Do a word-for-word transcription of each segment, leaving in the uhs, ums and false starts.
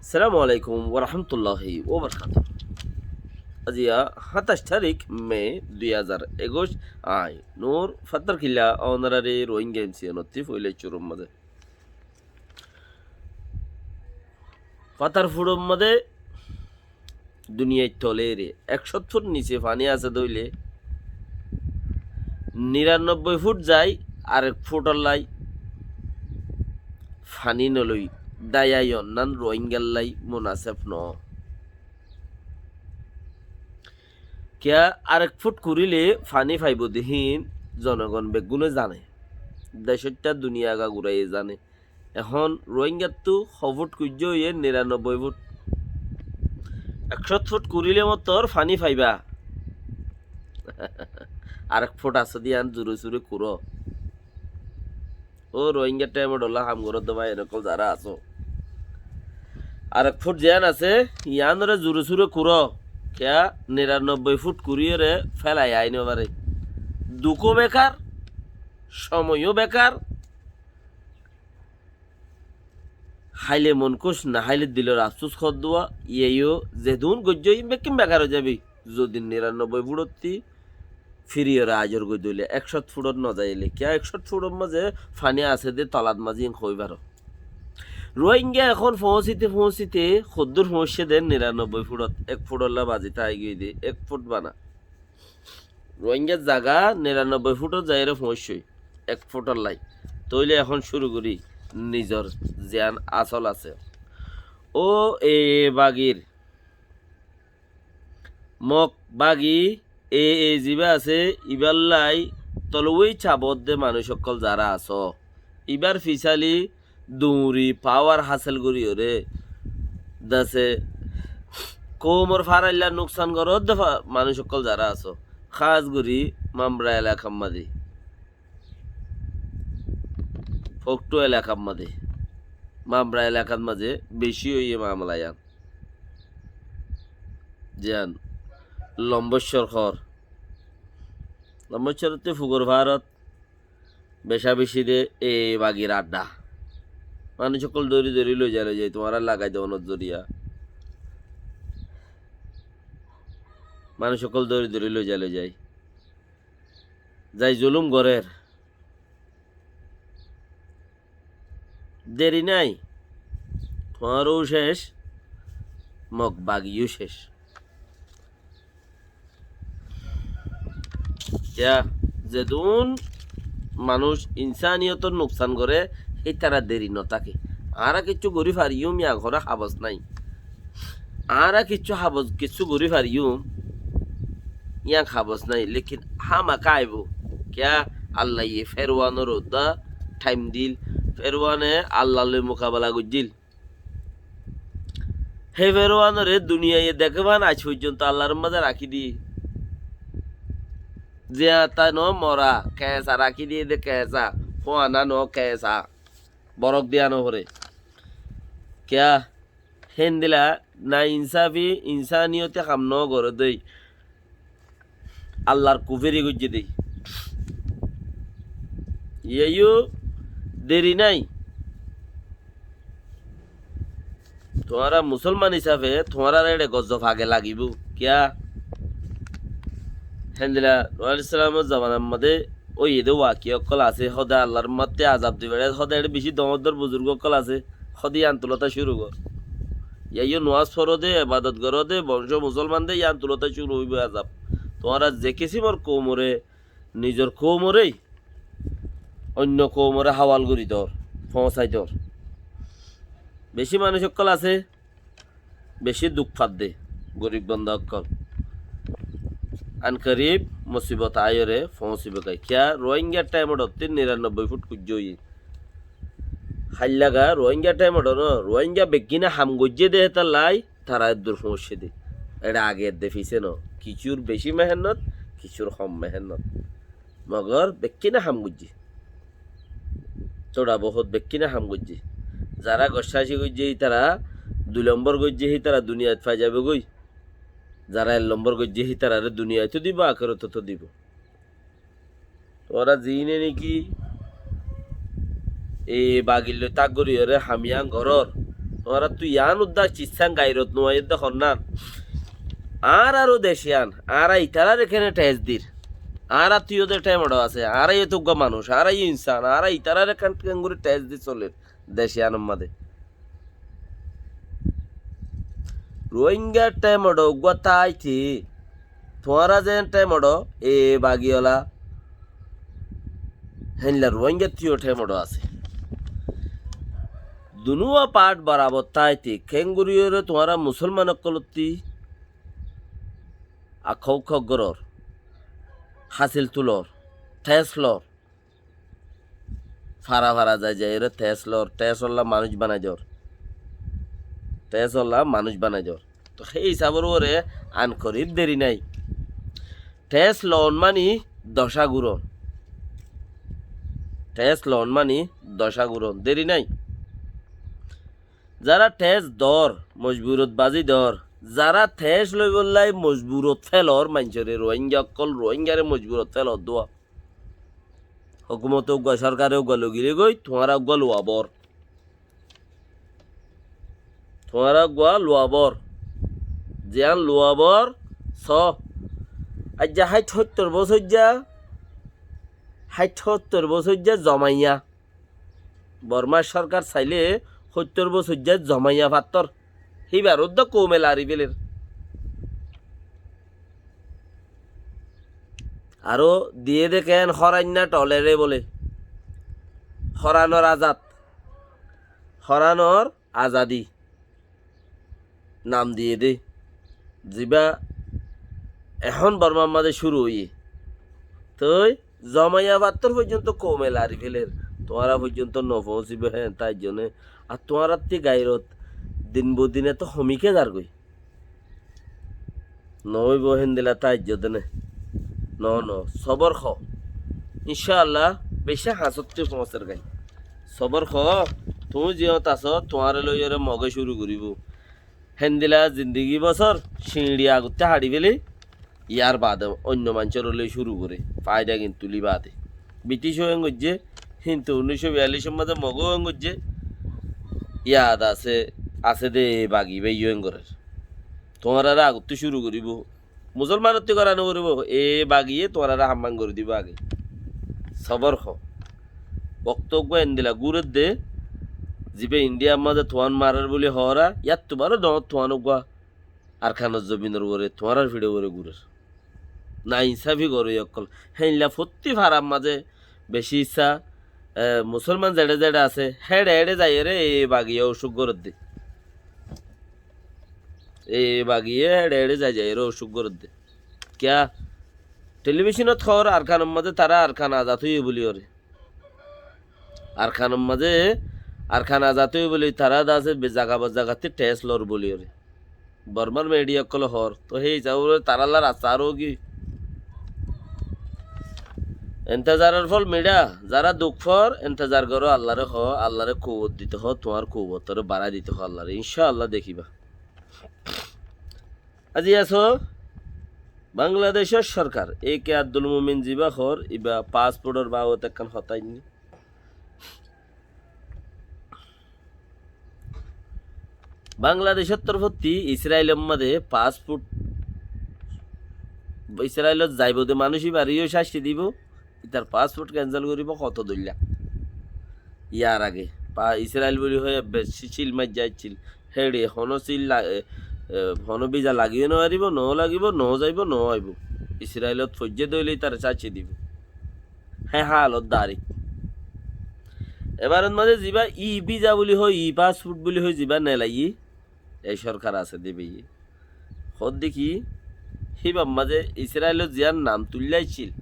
Assalamu alaikum warahmatulláhi wabarakátuhu. Aijja háñtaic tarík me dui házar ekuic, añí Nur Fattar Killa ónorare Rohingya M C N ottú foila cúrur mazé. Fattar fúçor mazé duniyait tolere ekcót fút nise faní asé dóile, niranobboi fút zai arek fúçollá faní noloi, daya yonnan Rohingyallá munaseb no. Kiyá arek fút kuríle faní faibo de hín zonogon beggúne zane, decóitta duniya aga guraiye zane. Ehón Rohingyattu ho fút kuijjé óiye? Niranobboi fút. Ekcót fút kuríle mottor faní faiba. Arek fút asé de yián zure sure kuró. Ó Rohingya thaim odolla ham goró de bái, en ókkol zara asó. Arek fút ziyán asé, yiánore zure sure kuró. Kiyá niranobboi fút kuríyore félai aái no fare. Dukó bekar, somoiyó bekar, háile mon kúc, no háile dilor afsús hoddúa, iyeyó zedún goijjó, iín bekkín bekar ói zaibói. Zodi niranobboi fúçottí firiyore aijjor goi dóile, ekcót fúçot no zaile, kiyá ekcót fúçor mazé faní asé de tolat mazé, iín hoi faró. Rohingya ehón foóñsite foóñsite hoddúr foóñiccé de? Niranobboi fúçot, ek fúçollá bazi táigiyoi de, ek fút bana. Rohingyar zaga niranobboi fúçot zaiyóre foóñiccé, ek fúçollá. Tóile ehón cúru gorí nizor ziyán asól asé. Ó e bagir, Mok bagi, e e zibá asé, ibállá tolowói cabot de manúic ókkol zara asó. Ibár fisali duñri pawar hásil goríyore dase koumor faraillá nuksan goródde fa-, manúic ókkol zara asó, hás gorí Mamra elakar mazé, Foktu elakar mazé, Mamra elakar mazé bicí óiye mamela yián. Ziyán Lombóccor hoór, Lombóccorottú Fugor Faárot becá bicí de e bagir adda. Manúic ókkol dóri dóri loizai loizai tuáñra lagai de onor zoriya. Manúic ókkol dóri dóri loizai loizai zai zulúm gorér. Deri nái, tuáñrou céc, Mok bagiyó céc. Kiyá, zedún manúic insániyotor nuksan goré, hítara deri no táke. Añára kiccú gorí fariyúm, yián hono habos nái. Añára kiccú habos, kiccú gorí fariyúm, yián habos nái. Lékin hámaka aibó. Kiyá, Allaye Ferwanor uddá thaim dil. Ferwane Allalói mukabela goijjíl. Hé Ferwanoré duniyaye deké fán, aij foijjonto Allar mazé rakí diyé. Ziyata no mora, keñsa rakí diyé de, keñsa, fúana no keñsa, borok diya no foré. Kiyá, héndila nainsáfi, insániyote ham no goré dé. Allar kuféri goijjé dé. Iyeyó deri nái. Tuáñra musólman hísafe tuáñrare eçe gozob age lagibóu. Kiyá? Héndila Nuh alaihissalamor zobanar modé óiye dé wakiya ókkol asé, hóde Allar matte azab di beçé, hóde eçé bicí doñr doñr buzurg ókkol asé, hóde yián tulóta cúru gor. Iyeyó nomás foró dé, ebadot goró dé, boncó musólman dé, yián tulóta cúru óibou azab. Tuáñra ze kisimor koumoré, nizor koumoré oinno koumoré hawal gorí dor, foóñsai dor. Bicí manúic ókkol asé, bicí duk fadde, gorib bonda ókkol. Ankarib musibot aiyóre foóñsibou goi. Kiyá? Rohingya thaimot ottí niranobboi fut kuijjé óiye. Háillaga Rohingya thaimot no, Rohingya beggíne ham goijjé dé hétallái, tará eddur foóñiccé dé. Eçé age edde fisé no. Kissúr bicí mehénnot, kissúr hom mehénnot. Mogor bekkíne ham goijjé. Tóra bohút bekkíne ham goijjé. Zará goccáci goijjé hítara, dui lombor goijjé hítara duniyait fai zaibói. Zará ek lombor goijjé hítararé duniyaitóu dibou, akérotóu dibou. Tuáñra ziíne néki e bagillói tak goríyoré ham yián gorór, Tuáñrattú yián uddá ciccán gairot nuaiyé de honnán. Añárar ó dec yián, añára itaráre kene thes dir. Añárattú yó de thémoço asé, añára yó to uggúa manúic, añára yó insán, añára itaráre ken-, kengori thes di solir dec yiánor mazé. Ruáingar thémoço uggúa táaite, tuáñra zeén thémoço, e bagiola, héndilla Ruáingattú yó thémoço asé. Dunúa path borabor táaite, kengoriyóre tuáñra musólman ókkolottí akká ukká gorór, hásil tulór, thes lor. Fara fara zai zaiyóre thes lor, thes olla manúic banai dor. Thes olla manúic banai dor. Toi hé hísabor uore ankorib deri nái. Thes loon mani docá guron. Thes loon mani docá guron. Deri nái. Zará thes dor, mozburot bazi dor, zará thes loibolla mozburot felor maincóre, Ruáinga ókkol, Ruáingare mozburot felor dua. Hókumote uggúa, sorkare uggúa loi giyé goi, tuáñra uggúa luwa bor. Tuáñra uggúa luwa bor. Ziyán luwa bor, só. Aijja háit hóittor bosóijja, háit hóittor bosóijja zomaiya. Bormar sorkar sailé hóittor bosóijja zomaiya fattór. Híbar uddá koume lari féler. Aró diyé de keén, hórainna tolere bóle. Hóranor azad. Hóranor azadi. Nam diyé de. Zibá ehón Bormar mazé cúru óiye. Toi zomaiya fattór foijjonto koume lari féler. Tuáñra foijjonto nofoóñsibó hé, tai zonne. Ar tuáñrattí gairot din bodin eto homiké zargoi. Noóibo héndilla táijjo dene. No, no, sobor hó. Incáalla, beicá hañsottí foóñser gai. Sobor hó, tuñí ziyót asó, tuáñre loiyóre Mogé cúru goríbo. Héndilla zindigi bosór, ciñçi agottí haçi féli, yar baade oinno maincóre loi cúru goré, faida gin tuli baade. Britice ó en goijjé, kintu unnúiccó biyallicór mazé Mogé ó en goijjé, yad asé, asé de e bagi bái yó en gorér. Tuáñrare agottú cúru goríbo. Musolmanottí gorá no foribó, e bagiye tuáñrare hámman gorí dibo age. Sobor hó. Okto uggúa endilla gúrer de, zibá Indiyar mazé tuáñr marer buli hoóra, yáttu baró doóñr tuáñr uggúa Arkanor zobinor uore, tuáñrar fiçor uore gúrer. Nainsafi goré ókkol. Héinla fottí farar mazé beci issá, e, musolman zeçé zeçé asé, héçe héçe zaiyóre e bagiye ocúk gorér de. E bagiye héçe héçe zai zaiyóre ocúk gorér de. Kiyá? Telibicónot hoór Arkanor mazé tará Arkan azad óiye buliyóre. Arkanor mazé, Arkan azad óiye buli tará de asé be-, zaga be-, zagattí thes lor buliyóre. Bormar midiya ókkole hoór. Toi hé hísabe tarálla rasta ar ógi. Entezaror fol miçá, zará duk for, entezar goró, Allare hoó, Allare kuwot dito hoó, tuáñr kuwotore barái dito hoó Allare. Incáalla dekíba. Aijja asó, Bangladecór sorkar, A K Abdul Momin zibá hoór, ibá passportor baabot ekkán hotá ainní. Bangladecór torfótti Israilor mazé passport, Israilot zaibo de manúic ibáre yó cásti dibo, itar passport cancel goríbo hoto dóilla. Yar age, pa-, Israil buli hoi ebbe ci-, cil maijja accíl, héçe honó cil la-, e, e, honó visa lagiyó no faribo, no lagibo, no zaibo, no aibo. Israilot foijjé de óile itar cásti dibo. Hé haalot darik. Ebarot mazé zibá e-visa buli hoi, e-passport buli hoi zibá nelaiyé, e sorkar asé de beiye. Hoódde ki, híbar mazé Israilot ziyán nam tuilla aiccíl,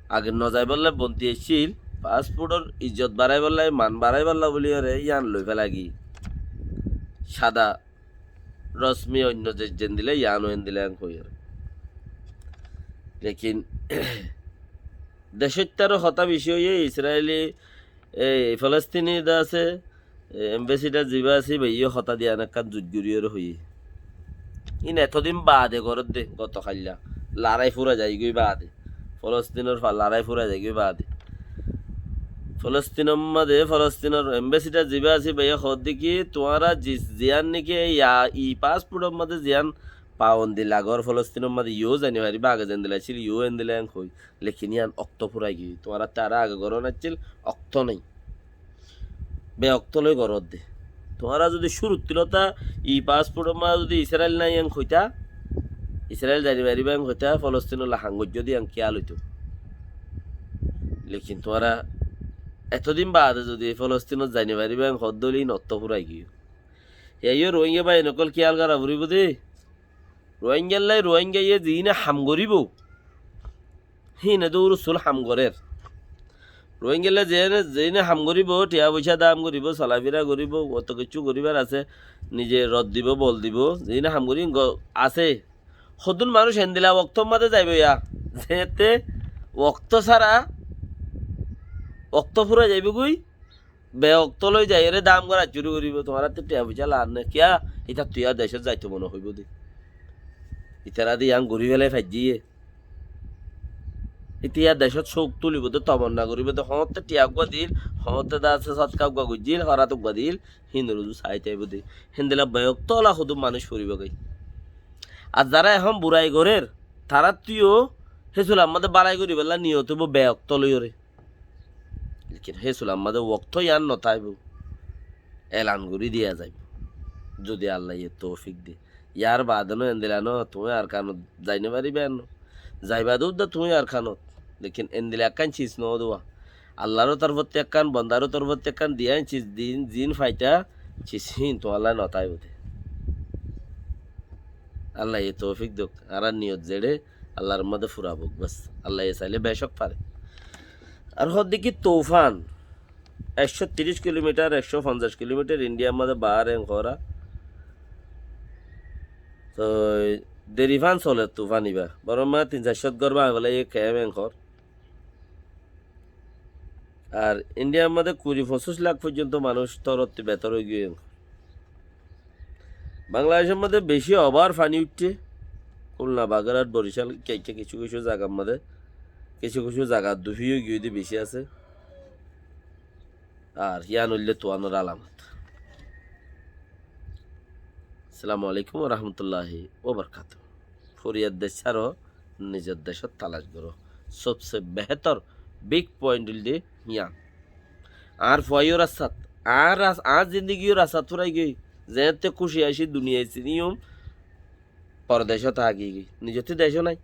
age no zaibolla bonti aiccíl, passportor ijjot baraibólla, man baraibólla buliyóre yían loi félagi. Sada rosmi oinno dec zendilla, yíano endilla en hoiyóre. Lekin decóttaró hotá beci óiye, Israili, e, Filistini de asé, e, ambassador zibá asé, íbayó hotá diyan ekkán zuit goríyore hoiyé. Ín etodin baade gorédde, gotokailla. Larái fura zaigói baade. Filostinor fa-, larái fura zaigói baade. Folostinor mazé, Folostinor embesita zibá asé, báiye hoódde ki, tuáñra zi-, ziyán niki ya, i passportor mazé ziyán pabondi lagor Folostinor mazé, yó zani faribá, age zendila accíl, yó endila en hoi. Lekin yían októ furai giyói. Tuáñrattú aró age gorón accíl, októ nái. Be októ loi goródde. Tuáñra zodi cúrut tilóta i passportor mazé zodi Israel nái en hoitá, Israel zani faribá en hoitá, Folostinolla ham goijjó de en kiyál óito. Lekin tuáñra etodin baade zodi Folostinot zani faribá en hoódde óile ín ottó furai giyói. Híaiyó Rohingya báiyain ókkol kiyál gora foribó de. Rohingyallái Rohingyaye ziíne ham goríbou, híine de urussul ham gorér. Rohingyallái ziíne, ziíne ham goríbou, thiañ foicá dam goríbou, solafira goríbou, otó kiccú goríbar asé, nize rod dibou, bol dibou, ziíne ham gorí go-, asé. Hodún manúic endila októr mazé zaibou ya, zeéñtte októ sára, októ fúrai zaibou goi, be októ loi zaiyóre dam gora cúru goríbou, tuáñrattú thiañ foicá laar né, kiyá, ítattú yá decót zaito mone hoibóu de. Ítara de yián gorí félai faijjé. Íte yá decót cóuk tulibóu de, tomonna goríbou de, hoóñtte thiañ uggúa diíl, hoóñtte de asé sodka uggúa goijjíl, hórat uggúa diíl, híinor uzu saái táibou de. Héndila be októ ola hodún manúic foribóu goi. Ar zará ehón burai gorér, taráttu yó hé sulam mazé bálai goríbolla niyot óibou be októ loiyóre. Lekin hé sulam mazé októ yián notáibou, elan gorí diya zaibou, zodi Allaye toufik de. Yar baade no endila no, tuñí Arkanot zai nofaribá enno. Zaiba de uddá tuñí Arkanot. Lekin endila ekkán cis no duwa. Allar torfóttu ekkán, bondar torfóttu ekkán diya cis din, zin faita, cis híin tuáñlla notáibou de. Allaye toufik douk, añárar niyot zeçé Allar mazé fura bouk bes. Allaye sailé becók fare. Ar hoódde ki toufan, ekcó tiríc kilomitar, ekcó fonzaic kilomitar Indiyar mazé baár en hoóra. Toi derifán soler tufán ibá. Borma tin sair cót gór báñgi félaiye, kemp en hoór. Ar Indiyar mazé kuri foñsíc lak foijjonto manúic torottú betor ói giyói. Bangladecór mazé beci obar faní uiththé. Khulna, Bagharhat, Borical, kiyá kiyá kissú kissú zagar mazé, kissú kissú zaga dufi ói giyói de beci asé. Ar yián óilde tuánor alamot. Assalamu alaikum wa rahmatullahi wa barakatuhu. Foriyar dec sáro, nizor decót talac goró. Sobse behétor big point óilde yián. Añár fuaiyó rastat, añár ras-, añár zindigiyó rastat furai giyói. Zeéñtte kúci ací duniyai siniyum, pordecót táki giyói. Nizottú decó nái.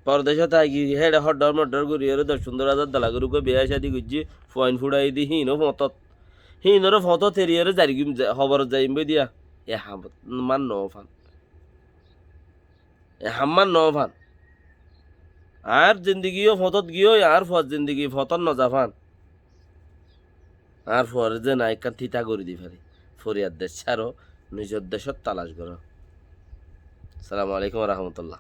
Pordecót táki giyói, héçe hoddor moddor goríyore doc fundoro házar dola gorí uggúa biyá cádi goijjé, fuain fuçai di híino foñtot. Híinoré foñtot eriyore zargim za-, hoborot zaiyum bói diya. E ham-, man nofan. E ham man nofan. Añár zindigiyó foñtot giyói, añár fuar zindigi foñtot nozafan. Añár fuaré zeén aññí ekkán tita gorí di fari. Foriyar dec sáro, nizor decót talac goró. Assalamu alaikum wa rahmatullah.